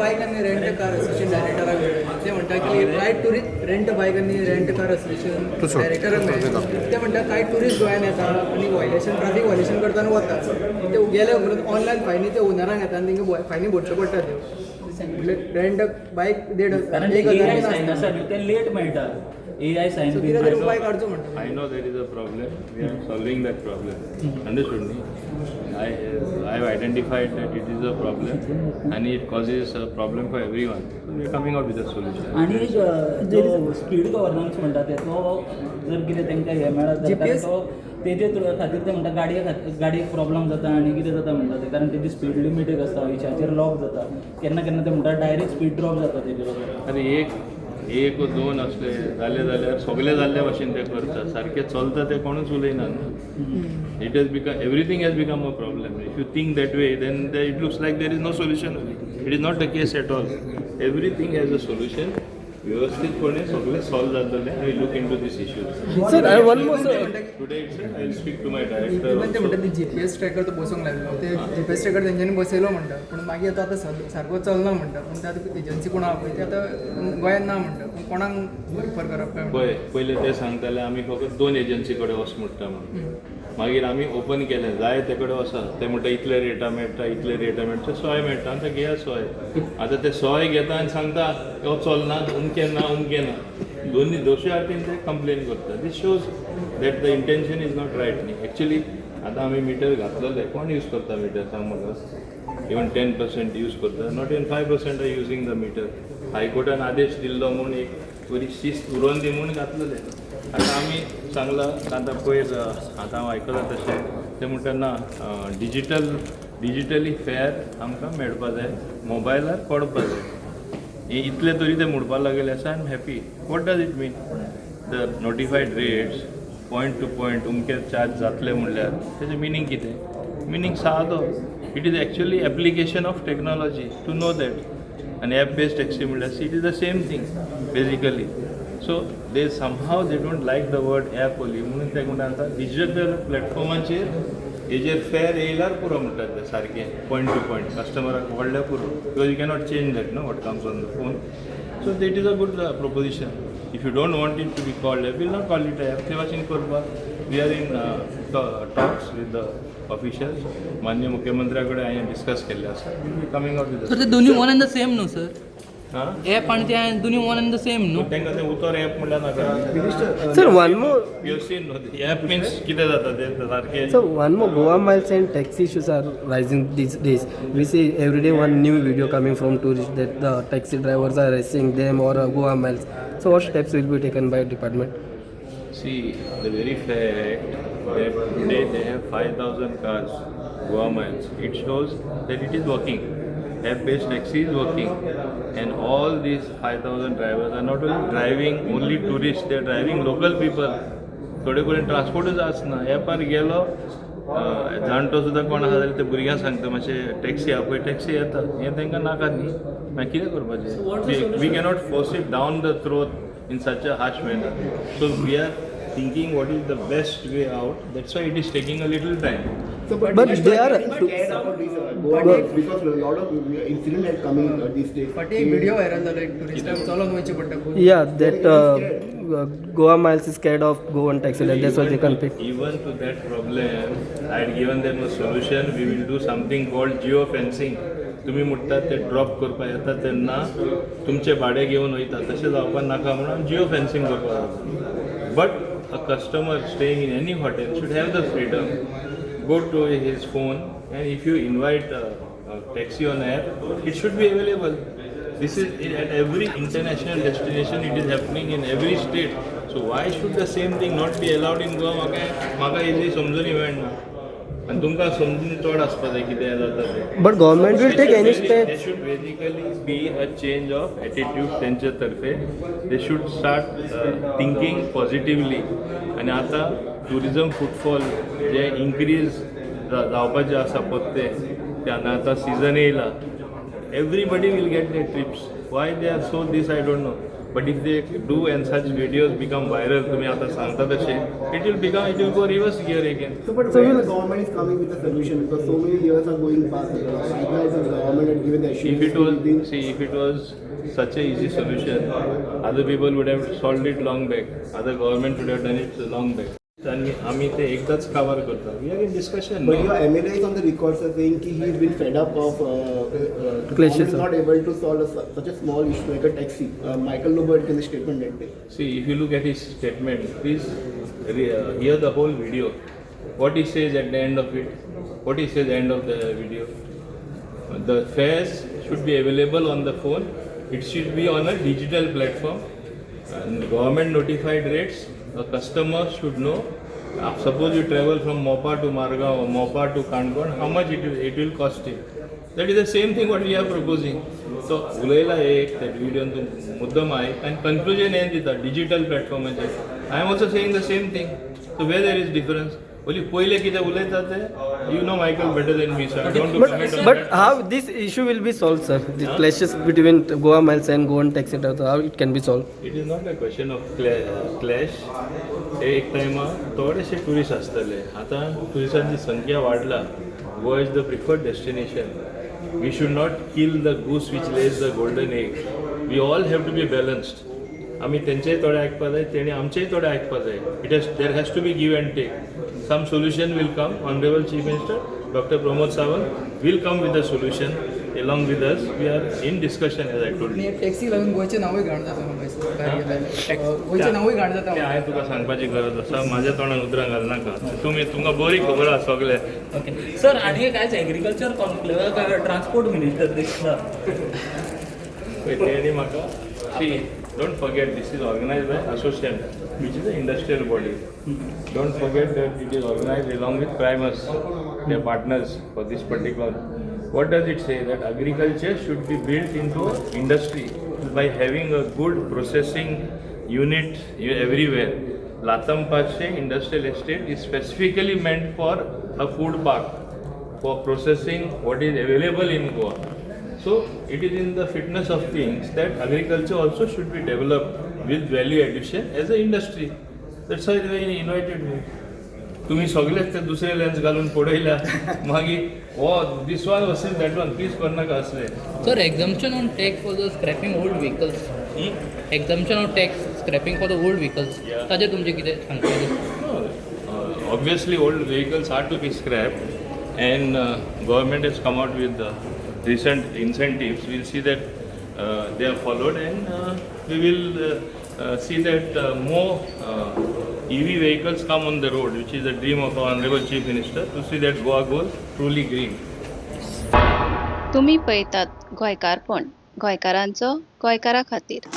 बायक आनी rent car association डायरेक्टराक मेळ्ळे. ते म्हणटा की कांय टुरिस्ट रेंट बायक आनी रेंट कार असोसिएशन डायरेक्टराक मेळ्ळे. ते म्हणटा, कांय टुरिस्ट गोंयान येता आनी व्हायलेशन, ट्राफीक व्हायलेशन करता आनी वता. ते गेले उपरांत ऑनलायन फायनी ते ओनरांक येता आनी तांकां फायनी भरच्यो पडटा त्यो. म्हणल्यार रेंट बायक देड कारण एक ए हजार आय बीन सायन आसता. आसा न्हू, ते लेट मेळटा ए आय सायन सो बीन. कितें तरी उपाय काडचो म्हणटा. I know there is a problem. We are solving that problem. Understood me? I have identified that it is a problem and it causes a problem for everyone. So we are coming out with a solution. आणि एक जो speed governance म्हणटा ते, तो जर कितें तांकां हें मेळत जाल्यार, कारण GPS तो तेजे खातीर ते म्हणटा, गाडये खातीर गाडयेक प्रॉब्लम जाता आनी कितें जाता म्हणटा ते, कारण तेजी स्पीड लिमीट एक आसता, विशाचेर लॉक जाता. केन्ना केन्ना ते म्हणटा, डायरेक्ट स्पीड ड्रॉप जाता तेजे बरोबर. आनी एक एक दोन असले जाले जाल्यार सगळे जाल्ले भाशेन ते करता. सारकें चलता ते कोणूच उलयना न्हू. It has become Everything has become a problem. If you think that way, then it looks like there is no solution. It is not the case at all. Everything has a solution. व्यवस्थितपणे सगळें solve जातलें. I look into this issues. Sir, I one more, sir. Today I will speak to my director. Even ते म्हणटा, ती GPS tracker तो बसोवंक लागलो. ते GPS tracker तेंच्यांनी बसयलो म्हणटा, पूण मागीर तो आतां सारको चलना म्हणटा. पूण ते आतां एजन्सी कोण आहा पळय, ते आतां गोंयांत ना म्हणटा. पूण कोणाक रिफर करप काय म्हणटा. पळय, पयले ते सांगताले, आमी फकत दोन एजन्सी कडेन वच म्हणटा म्हणून. मागीर आमी ओपन केलें, जाय ते कडेन वचा. ते म्हणटा, इतले रेटा मेळटा, इतले रेटा मेळटा, सोय मेळटा. आतां घेया सोय. आतां ते सोय घेता आनी सांगता, हो चलना, अमकें ना, अमकें ना. दोनी दोशे वाटेन ते कंप्लेन करता. This shows that the intention is not right न्ही एक्चुली. आतां आमी मिटर घातलेले, कोण यूज करता मिटर, सांग म्हाका. इवन 10% यूज करता. Not even 5% are using the meter. हायकोर्टान आदेश दिल्लो म्हूण, एक बरी शिस्त उरोवन दी म्हूण घातलेले. आतां आमी सांगलां. आतां पयर आतां हांव आयकलां तशें, ते म्हणटा, ना, डिजिटली फेर आमकां मेळपा जाय, मोबायलार कळपा जाय. हे इतले तरी ते म्हणपाक लागले आसा. I am happy. What does it mean? The notified rates, point to point अमके चार्ज जातले म्हणल्यार तेजें मिनींग कितें? मिनींग सादो, it is actually application of technology to know that. आनी एप बेस्ड टॅक्सी म्हणल्यार it is the same thing basically. So they somehow, they don't like the word app only, म्हणून ते म्हणटा, आतां डिजिटल प्लॅटफॉर्माचेर हेजेर फेर येयल्यार पुरो म्हणटात ते. सारकें पॉयंट टू पॉयंट कस्टमराक कळ्ळ्यार पुरो, because you cannot change that no what comes on the phone. So that is a good proposition. If you don't want it to be called app, will not call it app. ते भाशेन करपाक we are in talks with the officials. मान्य मुख्यमंत्र्या कडेन हांवें discuss केल्लें आसा. Will be coming out with sir, ते दोन्ही वन अँड the same न्हू सर? हां. एप आणि ते दोन्ही वन अँड the same न्हू? तांकां तें उतर एप म्हणल्यार नाका. Sir, one more. You seen app means कितें जाता तें सारकें. So one more, Goa Miles and taxi issues are rising these days. We see every day one new video coming from tourists that the taxi drivers are arresting them or Goa Miles. So what steps will be taken by department? See, the very fact that today they have 5,000 cars, Goa Miles, it shows that it is working. App-based taxi is working. And all these 5,000 drivers are not only driving only tourists, they are driving local people. थोडे कडेन ट्रान्सपोर्टूच आसना. एपार गेलो, जाणटो सुद्दां कोण आसा जाल्यार ते भुरग्यांक सांगता, मातशें टॅक्सी आपय. टॅक्सी येता. हें तांकां नाका न्ही. मागीर कितें करपाचें? We cannot force it down the throat in such a harsh manner. So we are thinking what is the best way out. That's why it is taking a little time. But they are Scared about this Goa Miles because a lot of incident are coming these days. फाटीं एक video viral जालो, एक टुरिस्टाक चलोन वयचें पडटा खूब. Yeah, that Goa Miles is scared of Goan taxi drivers. That's why they can't pick. Even to that problem, I had given them a solution. We will do something called geo fencing. तुमी म्हणटात ते drop करपाक येता तेन्ना तुमचें भाडें घेवन वयता, तशें जावपाक नाका म्हणून जिओ फेन्सिंग करपाक जाता. But a customer staying in any hotel should have the freedom, go to his phone, and if you invite a taxi on app, it should be available. This is at every international destination. It is happening in every state, so why should the same thing not be allowed in Goa? म्हाका म्हाका easy समजून मेळना आनी तुमकां समजून चड आसपा जाय कितें जाता तें. But government will take any There steps? Should basically be a change of attitude त्यांच्या तर्फे. They should start thinking positively. आनी आतां टुरिझम फुटफॉल जे इन्क्रीज जावपाचें आसा पत्ते ते, आनी आतां सिजन येयला, everybody will get the trips. Why they are so this, I don't know. But if they do and such videos become viral, तुमी आतां सांगता तशें, it will go reverse gear again. So, but when the government is coming with a solution, because so many years are going past, right now the government had given the assurance. If it was within- see, if it was such a easy solution, other people would have solved it long back. Other government would have done it long back. आनी आमी ते एकदांच काबार करता. We are in discussion. But your MLA is on the record sir, saying ki he's been fed up of the Clashes, government is sir. Not able to solve such a small issue like a taxi. Michael Lobo had given a statement that day. See, if you look at his statement, please hear the whole video. What he says at the end of it, what he says at the end of the video. The fares should be available on the phone. It should be on a digital platform. And government notified rates, a customer should know. Suppose you travel from Mopa to Margao or Mopa to Kangon, how much it will cost you. That is the same thing what we are proposing. So उलयला एक त्या व्हिडिओन तूं मुद्दम आयक आनी conclusion हें दिता digital प्लॅटफॉर्माचेर. I am also saying the same thing, so where there is difference? ओली पयले कितें उलयता ते, you know Michael better than me, sir. Don't But, but how this issue will be solved, sir? The clashes between Goa Miles and Goan taxi drivers, how it can be solved? It is not a question of clash. एक टायमार थोडेशे tourist आसतले. आतां ट्युरिस्टांची संख्या वाडला. Goa is the preferred destination. We should not kill the goose which lays the golden egg. We all have to be balanced. आमी तेंचेय थोडे आयकपा जाय, तेणी आमचेय थोडे आयकपा जाय. It has there has to be give and take. Some solution will come. Honourable Chief Minister Doctor Pramod Sawant will come with a solution along with us. We are in discussion, as I told. आनी taxi लागून गोंयचें नांवूय घाण जाता न्हू भायर गेल्यार? गोंयचें नांवूय घाण जाता. तें हांवें तुका सांगपाची गरज आसा? म्हाज्या तोंडान उतरां घालनाका तुमी. तुमकां बरी खबर आसा सगळें. ओके सर, आनी एक आयज एग्रीकल्चर कॉन्क्लेव काय ट्रान्सपोर्ट मिनिस्टर दिसता. पळय तेणी म्हाका, see, don't forget this is organized by ASSOCHAM, which is a industrial body. Don't forget that it is organized along with Primus, the partners for this particular. What does it say? That agriculture should be built into industry by having a good processing unit everywhere. Latampanche Industrial Estate is specifically meant for a food park for processing what is available in Goa. So it is in the fitness of things that agriculture also should be developed with value addition as an industry. That's why they invited me. तुम्ही सगळेच ते दुसरे lens घालून पळयल्या, मागीर हो this one versus that one, please करनाका असले. Sir, exemption on tax for the scrapping old vehicles. Exemption on tax scrapping for the old vehicles. Yeah. ताजेर तुमचें कितें सांगपाचें? Obviously old vehicles are to be scrapped and government has come out with the recent incentives. We'll see that they are followed and we will see that more EV vehicles come on the road, which is the dream of our Honorable Chief Minister, to see that Goa goes truly green. तुमी पळयतात गोंयकारपण, गोंयकारांचो गोंयकारा खातीर.